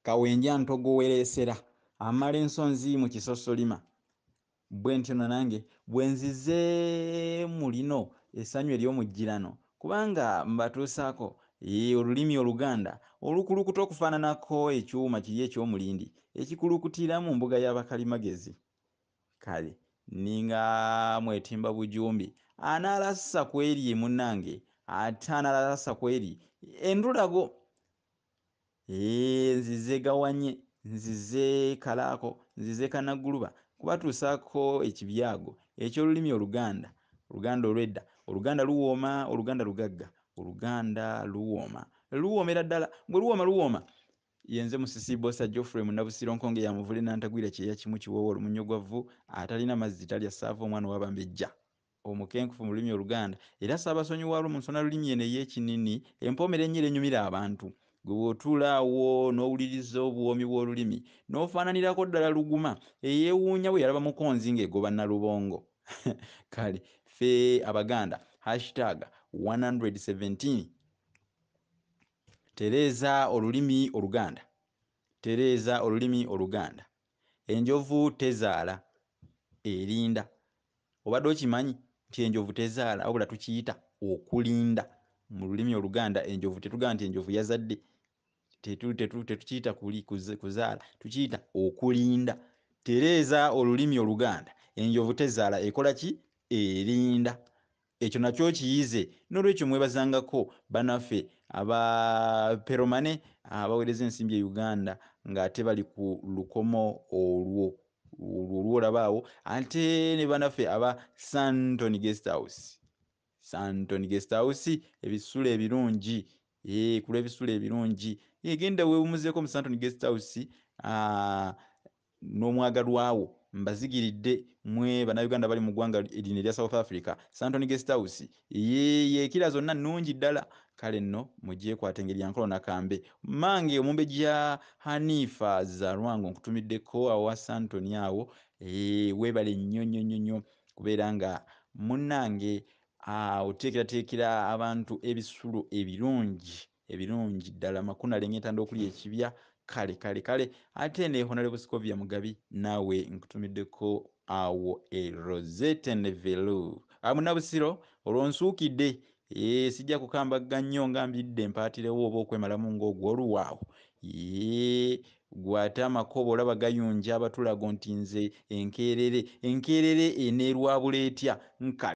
Kawenja ntogowereesera amala ensonzi mu kisosolima. Bwe ntyo nno nange bwe nzize mu lino essanyu ery'omujjirano, kubanga mbatuusaako olulimi Oluganda olukulukuta okufaananako ekyuma kiri eky'omulindi ekikulukutira mu mbuga y'abakalimagezi. Kale nninga mwetimba bujumbi anaalasa ku eri munnange, ate anaalasa ku eri endulago. Nzize Gawanye, nzize Kalaako, nzize Kanagguluba kubatuusaako ekibyago eky'olulimi Oluganda, Oluganda olw'edda. Oluganda luwooma, Oluganda lugagga, Oluganda luwooma, luwoomera ddala. Bwe luwooma luwooma. Yenze Musisi Bbosa Geoffrey Munnabusiro Nkonge ya Muvule Nantagwira Kyeya Kimu Kiwoowo Olumunyo gwa Vvu atalina mazzi talya ssaava omwana ow'Abambejja omukenkufu mu lulimi Oluganda era Ssaabasonyi waalwo mu nsonalulimi eno ey'ekinini empoomera ennyo era enyumira abantu. Gwe bw'otuula awo n'owuliriza obuwoomi bw'olulimi n'ofaananirako ddala Luguma eyeewuunya bwe yalaba Mukonzi ng'egoba Nalubongo. Kale ffe Abaganda hashtag 117 Tereeza olulimi Oluganda. Tereeza olulimi Oluganda. Enjovu tezaala, erinda. Obadde okimanyi nti enjovu tezaala wabula tukiyita okulinda. Mu lulimi Oluganda enjovu tetugamba nti enjovu yazadde, tetukiyita kuzaala, tukiyita okulinda. Tereeza olulimi Oluganda. Enjovu tezaala, ekola ki? Erinda. Ekyo nakyo okiyize. N'olwekyo mwebazangako bannaffe aba Peromane abaweereza ensimbi e Uganda ng'ate bali ku lukomo olwo olwo lw'olaba awo, ate ne bannaffe aba Santon Guest House. Santon Guest House ebisulo ebirungi, ku lw'ebisulo ebirungi. Genda weewummuzeeko mu Santon Guest House n'omwagalwa wo. Mbazigiridde mwe Bannayuganda bali mu ggwanga lino erya South Africa. Santon Guest House yeekira zonna nnungi ddala. Kale nno mugyekwate engeri ya nkolo nakambe. Mmange omumbejja Hanifa Zalwango nkutumiddeko awo wa Santon awo. Weebale nnyo nnyo nnyo nnyo kubeera nga munnange oteekerateekera abantu ebisulo ebirungi ebirungi ddala makunale ng'entanda okuli ekibya. Kale kale kale ate ne Honorable Scovia Mugabi naawe nkutumiddeko awo e Rosette ne Velu. Munnabusiro olwo nsuukidde, sijja kukambagga nnyo nga mbidde mpaatirewo oba okwemalamu ng'ogw'oluwaawo. Gwe ate amakobo olaba gayunja abatulago nti nze enkeerere, enkeerere eneerwabula etya? Nkale.